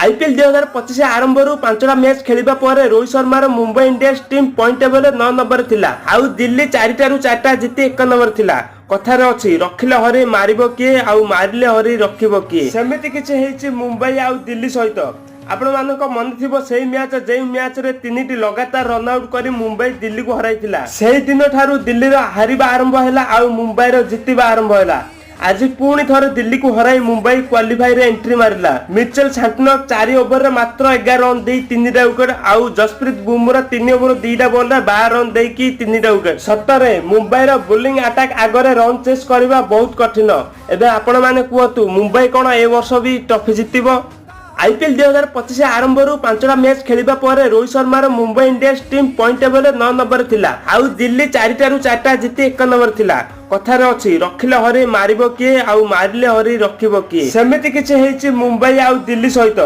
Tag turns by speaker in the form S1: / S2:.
S1: IPL 2025 ଆରମ୍ଭରୁ 5ଟା match ଖେଳିବା ପରେ ରୋହିତ ଶର୍ମାର ମୁମ୍ବାଇ ଇଣ୍ଡିଆନ୍ସ ଟିମ୍ ପଏଣ୍ଟ ଟେବଲରେ 9 ନମ୍ବରରେ ଥିଲା ଆଉ ଦିଲ୍ଲୀ 4ଟାରୁ 4ଟା ଜିତି 1 ନମ୍ବର ଥିଲା। କଥାରେ ଅଛି, ରଖିଲେ ହରି ମାରିବ କିଏ ଆଉ ମାରିଲେ ହରି ରଖିବ କିଏ? ସେମିତି କିଛି ହେଇଛି ମୁମ୍ବାଇ ଆଉ ଦିଲ୍ଲୀ ସହିତ। ଆପଣମାନଙ୍କ ମନେ ଥିବ ସେଇ ମ୍ୟାଚ୍, ଯେଉଁ ମ୍ୟାଚରେ ତିନିଟି ଲଗାତାର ରନ୍ ଆଉଟ୍ କରି ମୁମ୍ବାଇ ଦିଲ୍ଲୀକୁ ହରାଇଥିଲା। ସେଇ ଦିନ ଠାରୁ ଦିଲ୍ଲୀର ହାରିବା ଆରମ୍ଭ ହେଲା ଆଉ ମୁମ୍ବାଇର ଜିତିବା ଆରମ୍ଭ ହେଲା। ଆଜି ପୁଣି ଥରେ ଦିଲ୍ଲୀକୁ ହରାଇ ମୁମ୍ବାଇ କ୍ୱାଲିଫାଇରେ ଏଣ୍ଟ୍ରି ମାରିଲା। ମିଚେଲ ସାଣ୍ଟନର 4 ଓଭରରେ ମାତ୍ର 11 ରନ୍ ଦେଇ ତିନିଟା ୱିକେଟ ଆଉ ଜସପ୍ରୀତ ବୁମରା 3 ଓଭର 2ଟା ବଲରେ 12 ରନ୍ ଦେଇକି ତିନିଟା ୱିକେଟ। ସତରେ ମୁମ୍ବାଇର ବୋଲିଂ ଆଟାକ୍ ଆଗରେ ରନ୍ ଚେସ୍ କରିବା ବହୁତ କଠିନ। ଏବେ ଆପଣମାନେ କୁହନ୍ତୁ, ମୁମ୍ବାଇ କଣ ଏ ବର୍ଷ ବି ଟ୍ରଫି ଜିତିବ? ଆଇପିଏଲ୍ 2025 ଆରମ୍ଭରୁ 5ଟା ମ୍ୟାଚ୍ ଖେଳିବା ପରେ ରୋହିତ ଶର୍ମାର ମୁମ୍ବାଇ ଇଣ୍ଡିଆନ୍ସ ଟିମ୍ ପଏଣ୍ଟ ଟେବଲରେ 9 ନମ୍ବରରେ ଥିଲା ଆଉ ଦିଲ୍ଲୀ 4ଟାରୁ 4ଟା ଜିତି 1 ନମ୍ବର ଥିଲା। କଥାରେ ଅଛି, ରଖିଲେ ହରି ମାରିବ କିଏ ଆଉ ମାରିଲେ ହରି ରଖିବ କିଏ? ସେମିତି କିଛି ହେଇଛି ମୁମ୍ବାଇ ଆଉ ଦିଲ୍ଲୀ ସହିତ।